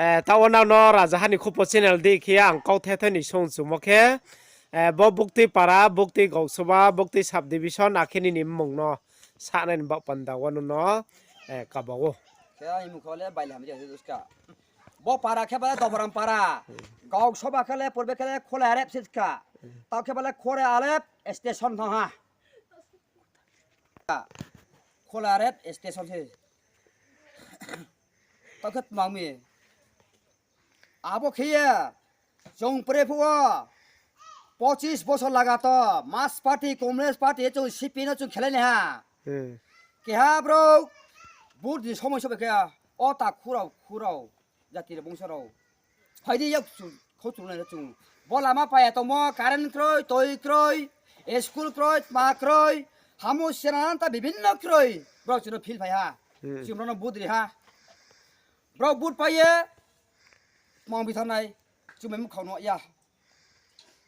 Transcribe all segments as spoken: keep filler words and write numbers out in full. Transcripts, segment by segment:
Eh, taoh wo nang no Rajaha ni Khupo channel di khe ang kau the the ni song chumo khe, eh, bo Buktui para, Buktui Gausoba, Buktui subdivision akhe nini mmung no sanai ni baoh panda wo nung no, eh, kaba ou. Khe ani mung khe le Bailham je ska. Bo para khe ba le Doboram para. Gausoba khe le purbe khe le Khola Arep se ska. Taoh khe ba le Khola Arep station thanng ha. Khola Arep station se. Taoh khe tmang mi. Abo khe ye, chung pre phuh wo, pochis bosor lagato, Marxist party, Communist party, chung C P M no chung khelai nai ha. Keha brouh, vote ni somoi sobai khe, o takhu rao, khu rao, jati rao, bongso rao. Phai di yak chu, khou chung nai chung. Bo lama pai ya tongmo, current kroi, toi kroi, school kroi, tma kroi, hamo sena ta bibhinno kroi. Brouh chung no feel phai ha. Chung brouh no vote ri ha. Brouh vote pai ye, tmang bi thanngnai, chung bai mkhau no ya.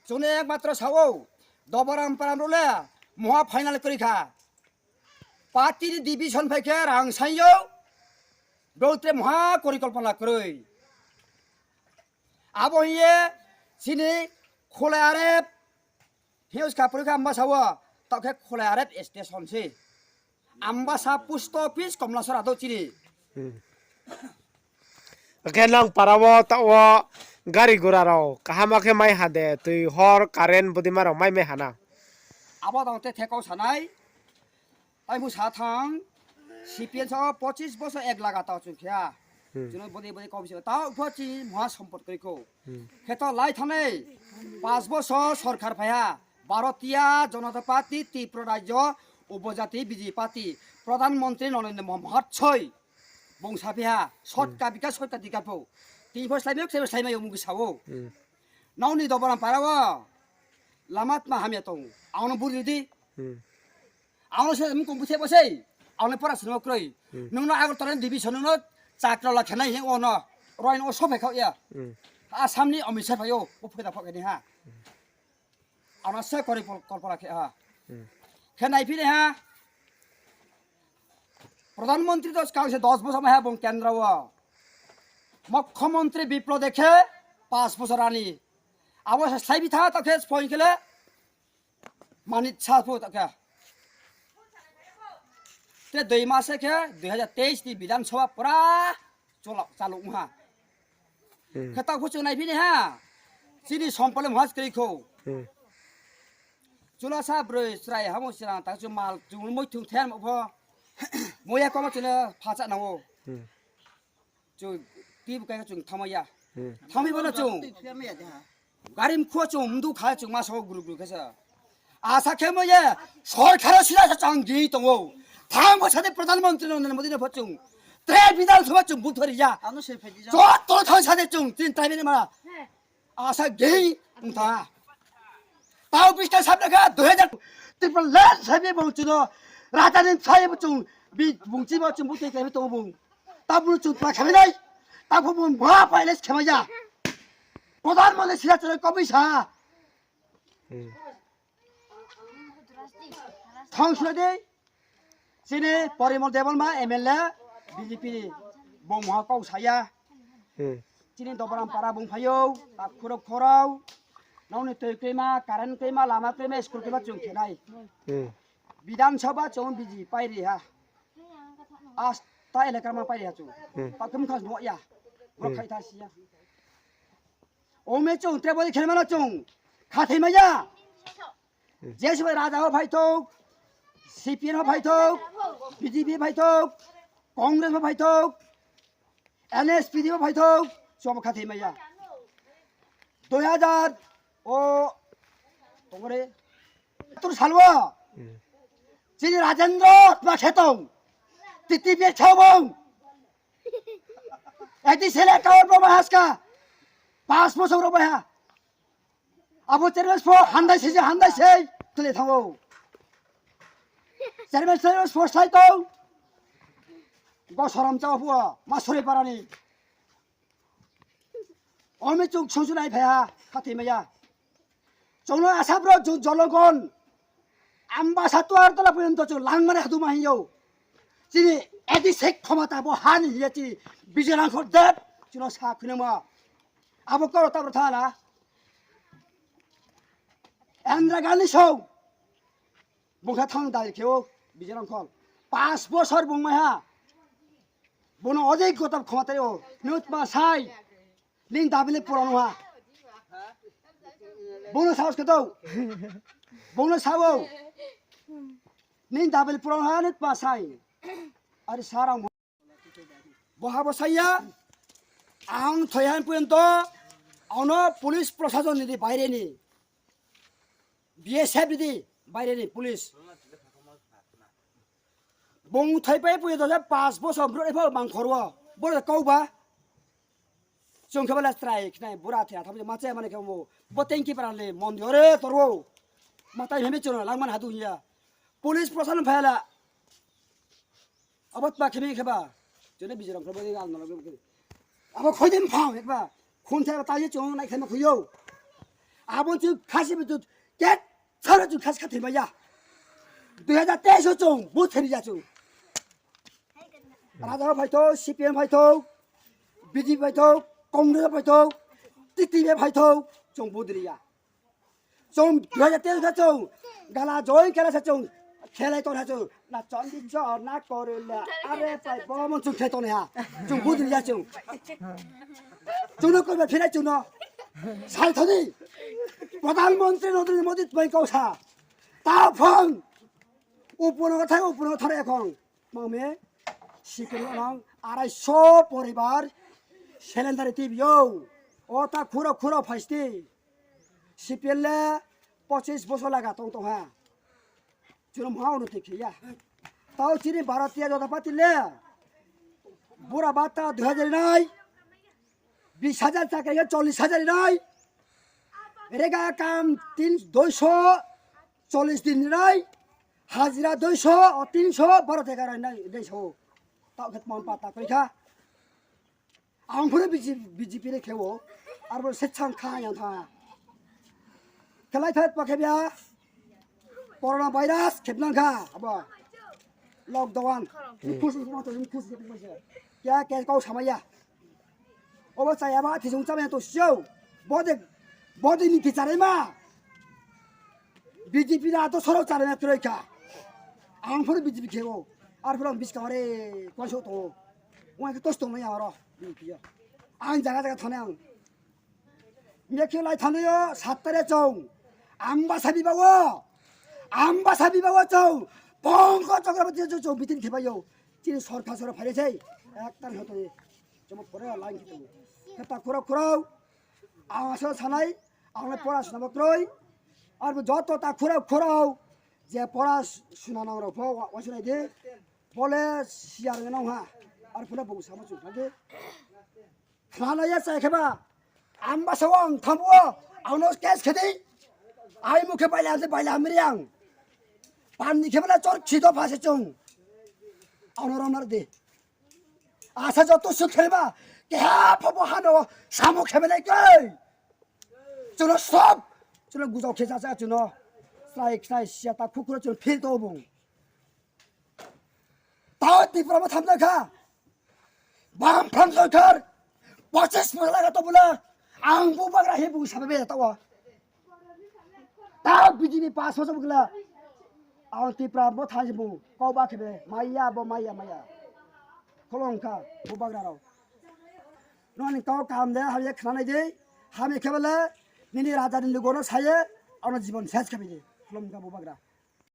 Chung no ekmatro sa ou, Doboram para brouh le, mungha final kroi kha. Party ni division phai khe rang saing ou, brouh tre mungha kori kolpana kroi. Abo hing ye, chini Khola Arep, hing ska pori khe Ambasa wo, taoh khe Khola Arep station se. Ambasa post office Komlasora do chini. Akhe nang para wo taoh wo gari gura rao kaham khe mai ha de, tui hor current bodima rao mai mai ha na? Abo tang te thekau sanai. Taiphuh sa thang, C P M sa pochis bosor ek lagatar chung khe ha. Chung no bodei bodei kau bisi taoh pho chini mungha sompot kroi khou. Khe to lai thanngnai, pas bosor sorkar phai ha. Bharatiya Janata Party, Tripura Rajya, Upojati B J P party, Pradhan Mantri Narendra Modi Mahasoy. Bung saphi ha, sotka bikas, sotka dikar pho. Tini pho slái mai ou, khe slái mai ou, mung khe sa ou. Nang ni Doboram para wo, lama tma hamya tong, ang no buri di. Ang no se mkong buthe bo sei, ang no pora sino kroi. Nung no Agartala ni division nung no chakra la khenai hing o no, roi no o sophai khao ya. Assam ni Amit Shah phai ou, o phoida phao khe ni ha. Ang no se kori pol-, kolpana khe ha. Khe naiphi ni ha. Pradhan Mantri to skang se dos bosor mai ha bung kendra wo. Mukhyamantri Biplab Deb khe pas bosor rani. Abo se slái bi tha to khe spoing khe le. Manik Saha pho ta khe. Te dui mas se khe dui hajar teis ni Bidhan Sabha pura cholak chalok ha. Khe taoh pho chung naiphi ni ha. Chini sompole mungha se kroi khou. Chula sa broi chrai hamo sirang ta chung mal chung moi thung then mo pho. Moya koma chung le phacha nang ou. Chung tib kai khe chung thanngmai ya. Thanngmai bo no chung. Gari mkhu chung mdu kha chung ma sao gru gru khe sa. Asa khe mo ye, sorkar o sila sa chang di tong ou. Thang bo sa de Pradhan Mantri Narendra Modi no pho chung. Tre Bidhan Sabha chung butho ri ya. Joto thang sa de chung, tin tai ni ma. Asa gei ong tha. Tao bista sab lekha dui hajar Tripura land saibi bung chino rajani saibi chung bi bung chibo chung butei kaibi tong bung. Tabo chung tma khamai nai. Tabo bung ma pai les khamai ya. Pradhan Mantri sila chano kobi sa. Thang sula de. Chini Porimol Debbarma M L A, B J P ni bung mungha kau saya. Chini Doboram para bung phai ou, takhurao khorao. Nang ni tui kroi ma, current kroi ma, lama kroi ma, school kroi ma chung khe nai. Bidhan Sabha chung B J P pai ri ha. Asta elaka ma pai ri ha chung. Takhum khas bo ya. Bo khai tha si ya. Ome chung tre bodi khe ma no chung. Khathai ma ya. Jesuh bai raja pho phaithou, C P M pho phaithou, B J P pho phaithou, Congress pho phaithou, N S P D pho phaithou, chung bo khathai mai ya. Dui hajar, o, tongre, tur salwo, chini Rajendra tma khe tong, T T P khe bung, eti sele kau bo mahaska, pas bosor bai ha. Abo chairman pho handai se, handai se, tele thango. Chairman se pho slái tong. Bo sorom chao pho, ma sori parani. Omi chung sungsu nai phai ha, khathai maya. Chung no asa bro, chung jologon. Ambasa tuar tola porjonto chung langmani haduma hingyo. Chini edi sek khomata bo hani hiya chini Bijoy Rangkhor Deb. Chuno sa khunama. Abo koro tabra thala. Indira Gandhi song. Bung kha thang dai khe o, Bijay Rongkhol. Pas bosor bung mai ha. Bono odei kotap khoma tari o. Nut ma sai. Ning dabili puron ha. Bono sahos khe dou. Bono sao. Ning dabili puron ha nut ma sai. Ari sarang bo. Bo ha bo saya. Ang thoihan puyon to. Ano police prosason ni di baire ni. B S F ni di baire ni police. Bung thaipai puyo dosa pas bosor bro epho bang khorwo. Boro kau ba. Chung khe bala strai khnai bura thia thamje mache mane khe bo. Bo tengki para le mondi ore torwo. Matai hemi chung langman hadu hiya. Police prosason phaila. Abo tma khemi khe ba. Jone Bijay Rongkhol bo ni ang nolak. Abo khoidin phang ekba. Khun thai ta ye chung nai khe ma khuyo. Abo chung khasi bi tu ket Sara chung khas khathoi maya. Dui hajar teis o chung vote theri ya chung. Raja phaithou, C P M phaithou, B J P phaithou, Congress phaithou, T T P phaithou, chung vote ri ya. Chung dui hajar teis kha chung gala join kela sa chung khelai tong ha chung. Na chandi chor na korila are pai bomon chung khe tong ha. Chung vote ri ya chung. Chung no koi ba phira chung no. Sai thoni. Pradhan Mantri Narendra Modi tmai kau sa. Taphang. Upuno thai upuno thare ekhon. Mangme. Sikiri nang arai so poribar. Selendari tibio. O ta khuro khuro phaisti. C P L le pochis bosor laga tong tong ha. Chini mha unnoti khe ya. Tao chini Bharatiya Janata Party le. Bura bata dui hajar nai. Bis hajar chakri khe chollis hajar nai. Rega kam tin, doiso chollis din nai. Hajira doiso, o tinso baro teka rai nai, doiso. Tao khe tmon pata koi kha. Ang phuru B J P, B J P ni khe o, arbo se chang kha yang tha. Khelai thai pa khe bia, corona virus khep nang kha, abo. Lockdown. Khusi mo to, khusi mo to. Kya, kya kau samaya. Obo chaya ba, thisung chama to sio. Bode, bode ni kichare ma. B J P na to soro chare na troi kha. Ang phuru B J P khe o. Ar phuru ang biskang re, kwanso to. Wang khe tos tong nai aro, B J P ya. Ang jaga jaga thane ang. Mekhe lai thane yo, sattare chong. Ang basa biba wo. Ang basa biba wo chong. Pongko Chakraborty chong, chong, bitin khe bai yo. Chini sorkar soro phai sei. Ektan hoto ye. Chomot pore line khe tong. Khe ta khurao khurao. Ang asa sanai. Ang le pora suna bo kroi. Arbo joto ta khurao khurao. Je pora suna nang rao pho, wa, wa sunai di. Bole siar nang ha. Ar phuna bung samo chung kha di. Khlana ya chai khe ba. Ang basa wo ang thambu wo. Ang no case khe di. Ai mukhe baila ante baila mri ang. Pan ni khe bala chor khido phase chung. Ang no rom nar di. Asa joto suk khe ba. Keha pho bo hano samo khe belai khe. Chuno sob. Chuno gujao khe jaja chuno. Slai khnai sia ta khukuro chuno phil to bung. Tao Tripura bo thamna kha. Bam phang sorkar. Pochis bosor laga to bula. Ang bubagra he bu sabe be tao. Tao B J P pass hosa bugla. Ang Tripura bo thang bu. Kau ba khe be. Maya bo maya maya. Kholong kha. Bubagra rao. Noni kau kam de. Hamya khna nai de. Hamya khe bala. Nini raja ni lugo no saye. Ano jibon ses khe be de. Kholong kha bubagra.